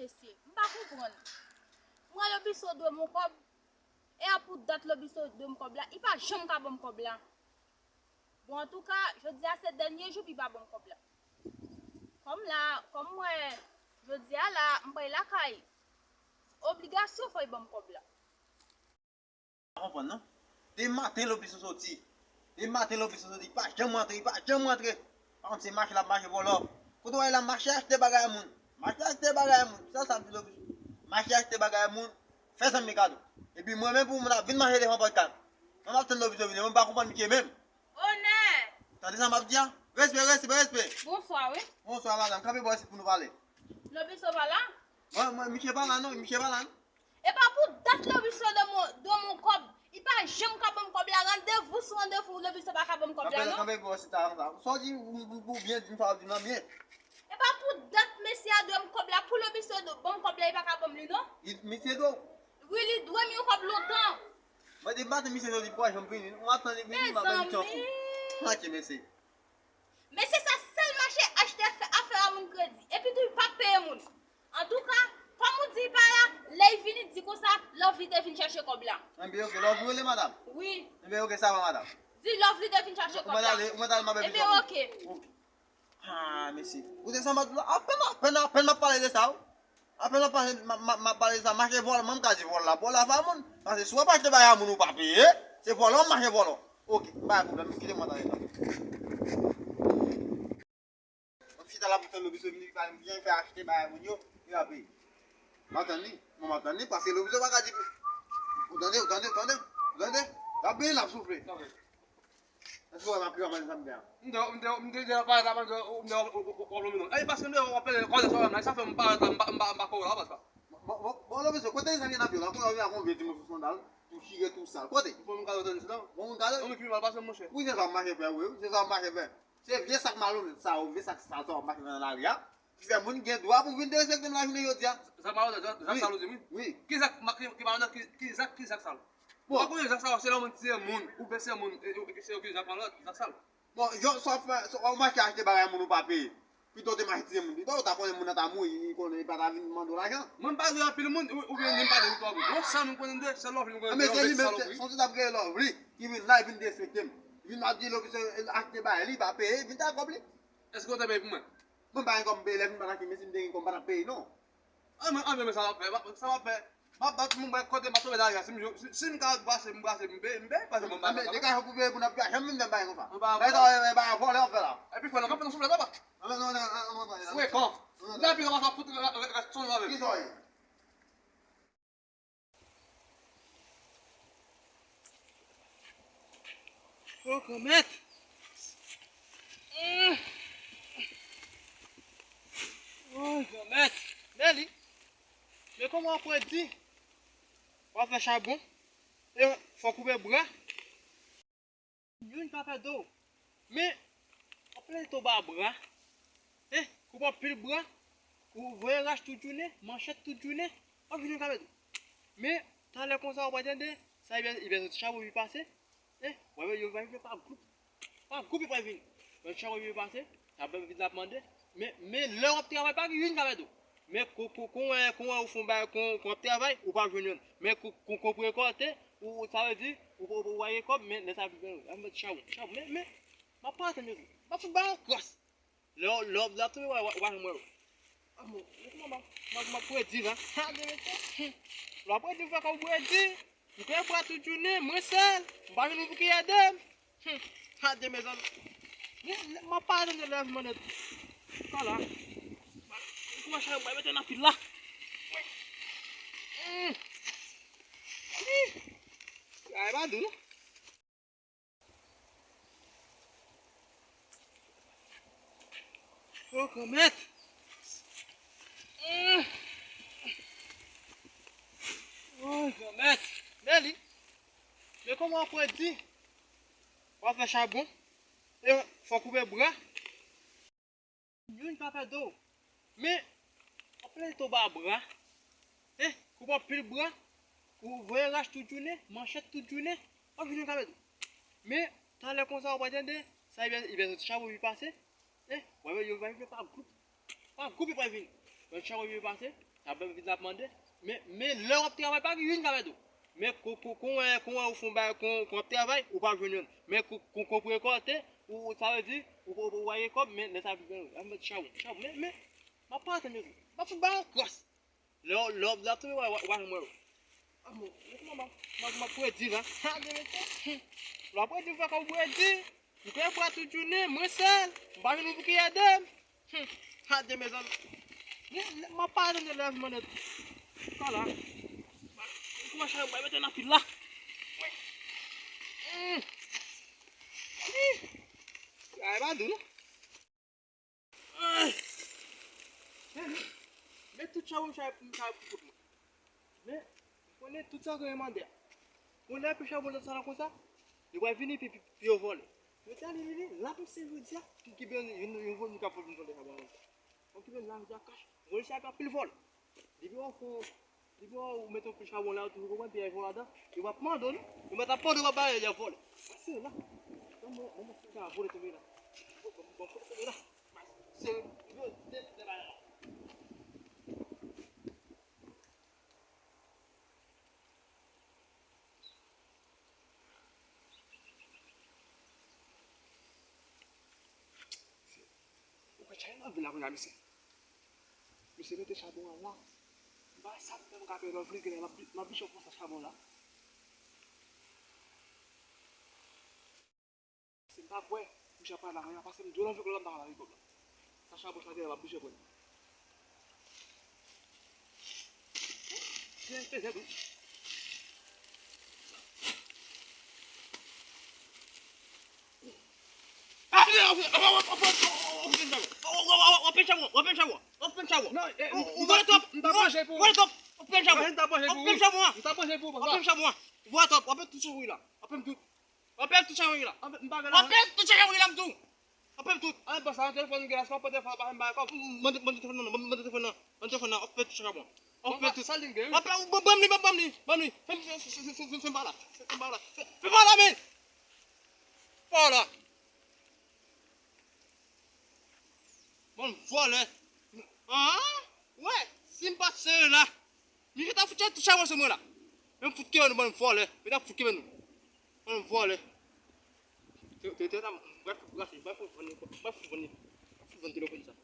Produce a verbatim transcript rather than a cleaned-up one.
Mesye, m pa konprann. M wè Lobiso dwe m yon kòb, e a pou dat Lobiso dwe m kòb la, li pa janm ka ban m kòb la. Bon, antouka, jodi a se dènye jou pou li pa ban m kòb la. Kòm la, kòm m wè, jodi a la, m pral lakay, obligasyon fò li ban m kòb la. Pa konprann non. Depi maten Lobiso soti. Depi maten Lobiso soti, li pa janm rantre, li pa janm rantre. Pa konn se mache l ap mache vòlò. Kote w wè l ap mache achte bagay moun. Mache achte bagay moun. Sa sa ap di Lobiso. Mache achte bagay moun. Fè zanmi kado. Epi mwen menm pou moun ap vin mache devan pòt kay. Mwen m ap tann Lobiso vini. Mwen m pa konprann misye menm. Onè! Tande sa m ap di a? Respè, respè, respè. Bonswa, wi. Bonswa, madanm. Kanpe bò isit pou nou pale. Lobiso pa la? Mwen, mwen, misye pa la non, misye pa la non. E pa pou dat Lobiso dwe m yon, dwe m yon kòb. Li pa janm ka ban m kòb la. Randevou sou randevou, Lobiso pa ka ban m kòb la, non. Kanpe, kanpe bò isit la konsa. Sa w di, ou, ou, ou byen di m sa w di m nan byen. E pa pou dat mesye a dwe m kòb la, pou Lobiso dwe ban m kòb la, li pa ka ban m li, non. Li, misye dwe w? Wi, li dwe m yon kòb lontan. Mwen te maten misye soti, li pa janm vini. Mwen ap tann li vini, m ap bay misye yon kou. Mezanmi. Manke mesye. Mesye sa sèl mache achte afè, afè a moun kredi. Epi tou, li pa peye moun. Antouka, kòm ou di li pa la, lè li vini, di konsa, Lovely te vin chèche kòb la. Enben, oke, Lovely rele madanm? Wi. Enben, oke, sa va, madanm. Di Lovely te vin chèche kòb la. Ou mande ale, ou mande ale, m ap bay misye yon kou. Enben, oke. Ah, mesye. Ou te sanble apèn, apèn, apèn m ap pale de sa, wi. Apre nan pale, m ap, m ap, m ap pale sa, mache vòlò, mwen m ka di vòlò la, vòlò a pa moun. Paske si w ap achte bagay a moun ou pa peye, se vòlò, mache vòlò. Oke, pa gen pwoblèm, kite mwen tande sa. Mwen chita la pou tann Lobiso vini, li pa byen fè achte bagay moun yo, li pa peye. M ap tann li, mwen m ap tann li, paske Lobiso pa ka di, ou tande, ou tande, ou tande, ou tande, l ap beni, l ap soufle. Èske w wè m ap kriye w ap mande sa m gen an? M te, m te, m te, m te parèt la, m te, m te, w ap lonmen non. E paske m te wè w ap plenyen kòlè sa w wè m la, sa fè m parèt la, m pa, m pa, m pa kore w la, baz pa. Bon, bon, bon, lè mesye, kote zanmi n ap yo la, kote w vin ak yon vye timoun sou sandal, tou chire, tou sal. Kote? Fò m gade w tande sila. Bon, moun gade. Yon moun ki pi mal pase m, monchè. Wi, se sa w ap mache fè, wi, wi, se sa w ap mache fè. Se vye sak malonèt sa yo, vye sak sal sa w ap mache nan lari a. Ki fè moun gen dwa pou vin derespekte m lajounen jodi a. Zak malonèt, zak, zak sal ou di m, wi. Wi. Ki zak, ki, ki malonèt, ki, ki zak, ki zak sal? Bon. Ou pa konnen zak sal, se lè moun tiye moun, ou blese moun, e, e, se yo ki zak malonèt, zak sal. Bon, yo, sa w fè, sa w mache achte bagay moun ou pa peye. Pito w te mache tiye moun. Pito w ta konnen moun nan ta mouri, li konnen li pa ta vin mande w lajan. Mwen m pa di anpil moun, ou, oubyen ni m pa di moun twòp moun. Yon sèl moun konnen de, se Lovely m konnen de, se li menm, se yon ti t ap rele Lovely, ki vin la, li vin derespekte m. Li vin ap di Lobiso achte bagay, li pa peye, li vin ta kòb li. Èske w te peye pou mwen? Mwen pa gen kòb m peye, lè m pa t achte, men si m te gen kòb m pa t ap peye non. An men, an men, men sa m ap fè, sa m ap fè. M ap bat moun, mwen kote m ap tonbe dayè. Si m, si, si m ka brase, m brase, m peye, m peye, paske mwen pa... An men, degaje w pou peye pou n ap janm vin fè bagay konsa. Bagay sa yo, e bagay vòlè w ap fè la. Epi fè nan kanpe nan souflèt la, pa. An men, non, non, non, non, non, non. Frekan. Nan pi kòmanse ap fout son nan men. Ki sa w ye? O granmèt! Mm. O granmèt! Men li! Men kòman w ap redi? W ap fè chabon, e fò w koupe bra. Youn ka fè do. Men, w ap plede tonbe a bra. E, koupe anpil bra. Ou voye rach tout jounen, manchèt tout jounen. W ap vin yon ka fè do. Men, talè konsa, w pral tande, sa li byen, li byen soti chabon, li pase. E, w ap yo va vin pa gwoup. Pa gwoup, li pral vin. Lòt chabon, li pase. Sa bèl vin ap mande. Men, men, lè w ap travay, pa gen youn ka fè do. Men, kon, kon, kon, wè, kon, wè, ou fè yon bagay, kon, kon w ap travay, ou pa jwenn youn. Men, kon, kon, kon pou rekòlte, ou, sa vle di, ou, ou, ou, ou pa gen kòb, men lè sa vin, a, mèt chabon, chabon, men, men, m ap pa atann yo tou. M ap fout ba yo kras. Lè, lè, lè ap tonbe, w a, w a, w a janm wè yo. A bon, men kòman m ap, m ap, m ap predi la? Ha, de mesye. Lè w ap predi, fè kòm predi. M pè bra tout jounen, mwen sèl. M pa jwenn moun pou ki ede m. Hmm. Tande, mezanmi. Men, men, m ap pa tande lè m mande. Sa la. Kouman sa yo mete nan pil la? Hmm. Hi. Ay, pa dou, non. O granmèt. Hmm. O granmèt. Men li. Men kòman w ap redi? W ap fè chabon. E fò w koupe bra. Youn ka fè do. Men, w ap plede tonbe a bra. E, koupe anpil bra. Ou voye rach tout jounen, manchèt tout jounen. W ap vin yon ka fè do. Men, talè konsa, w pral tande, sa li byen, li byen soti chabon, li pase. E, w ap yo va vin pa gwoup. Pa gwoup, li pral vin. Lòt chabon, li pase. Sa vle di l ap mande. Men, men lè w ap travay, pa gen youn k ap ede w. Men kon, kon, kon, wè, kon wè ou fè yon bagay, kon, kon w ap travay, ou p ap jwenn youn. Men kon, kon, kon w ap rekòlte, ou, ou, sa vle di, ou, ou, ou va gen kòb, men lè sa vin, ap mande chabon, chabon, men, men, m ap pa tann yo. M ap fout ba yo kras. Lè w, lè w ap, lè w ap tonbe, w a, w a, w a jwenn mwen yo. A bon, men kòman m ap, m ap, m ap predi la? Ha, de mesye. Lè w ap predi, ou fè kòm predi. M kwè bwa tout jounen, mwen sèl. M pa jwenn moun pou ki ede m. Hmm. Adye, mezanmi. Lè, lè, m ap pa tande lè m mande. Kò la. Kouman chay mwen mete nan pil la? Hmm. Ih. Ay, pa dou, non. Ay. Men, men tout chabon m chay pou, m chay pou kont mwen. Men, m konnen tout sa gen mande a. Kounye a, epi chabon lòt sa la konsa, yo pral vini, epi, epi, epi yo vòlè. Yo te ale, vini, la pou se jodi a, pou kibe yon, yon, yon vòlè, nou ka vòlè, nou vòlè chabon konsa. Pou kibe la, jodi a, kach, vòlè sa ak anpil vòlè. Depi w fè, depi w mete yon pil chabon la, yo toujou konprann, epi y a vòlè ladan, yo p ap mande w, non. Yo mèt ap mande w, w ap ba yo, y a vòlè. Se la. Bon, bon, bon, bon, sa vòlè tonbe la. Bon, bon, bon, vòlè tonbe la. Se, yo, de, de bagay la. Ou kwè chay nan vil la kounye a, mesye? Mesye mete chabon an la. M pa sa m fè m ka peye lòt vle, genlè m ap, m ap biche pran sa chabon la. Si m pa kwè, misye ap pale avè m, pase m dwe nan vle kòb la, m pa ka lave kòb la. Sa chabon sa genlè m ap biche pran. Gen, gen, gen, tou. Ah, w ap pran chabon, w ap pran chabon, w ap pran chabon, w ap pran chabon. Non, eh, ou vòlè twòp, m t ap manje pou ou. Vòlè twòp, w ap pran chabon. M t ap manje pou ou. W ap pran chabon an. M t ap manje pou ou, papa. W ap pran chabon an. Ou vòlè twòp, w ap pran tout chabon la. W ap pran tout. W ap pran tout chabon la. An fèt, m pa gen lajan. W ap pran tout chabon la, m tou. W ap pran tout. An, bon, sa nan telefòn, gen la, si w ap pran telefòn, pa fè m bagay kòb. Mande, mande telefòn nan, mande telefòn nan, mande telefòn nan, w ap pèdi chabon. W ap pèdi tout. Sa li gen, wi. W ap pèdi, ban, ban m li, ban, ban m li, ban m li. Fè m, fè m, fè m, fè m, fè m pa la. Fè m pa la. Fè, fè m pa la, men. Pa la. Bann vòlè. An? Wè, si m pa t sere la, mi gentan fout tchè tout chabon sou mwen la. Men m fout kenbe nou, bann vòlè. Mi gentan fout kenbe nou. Bann vòlè. Te, te, te, te, brèf, brèf, brèf, vann, brèf, vann, brèf, vann telefòn sa.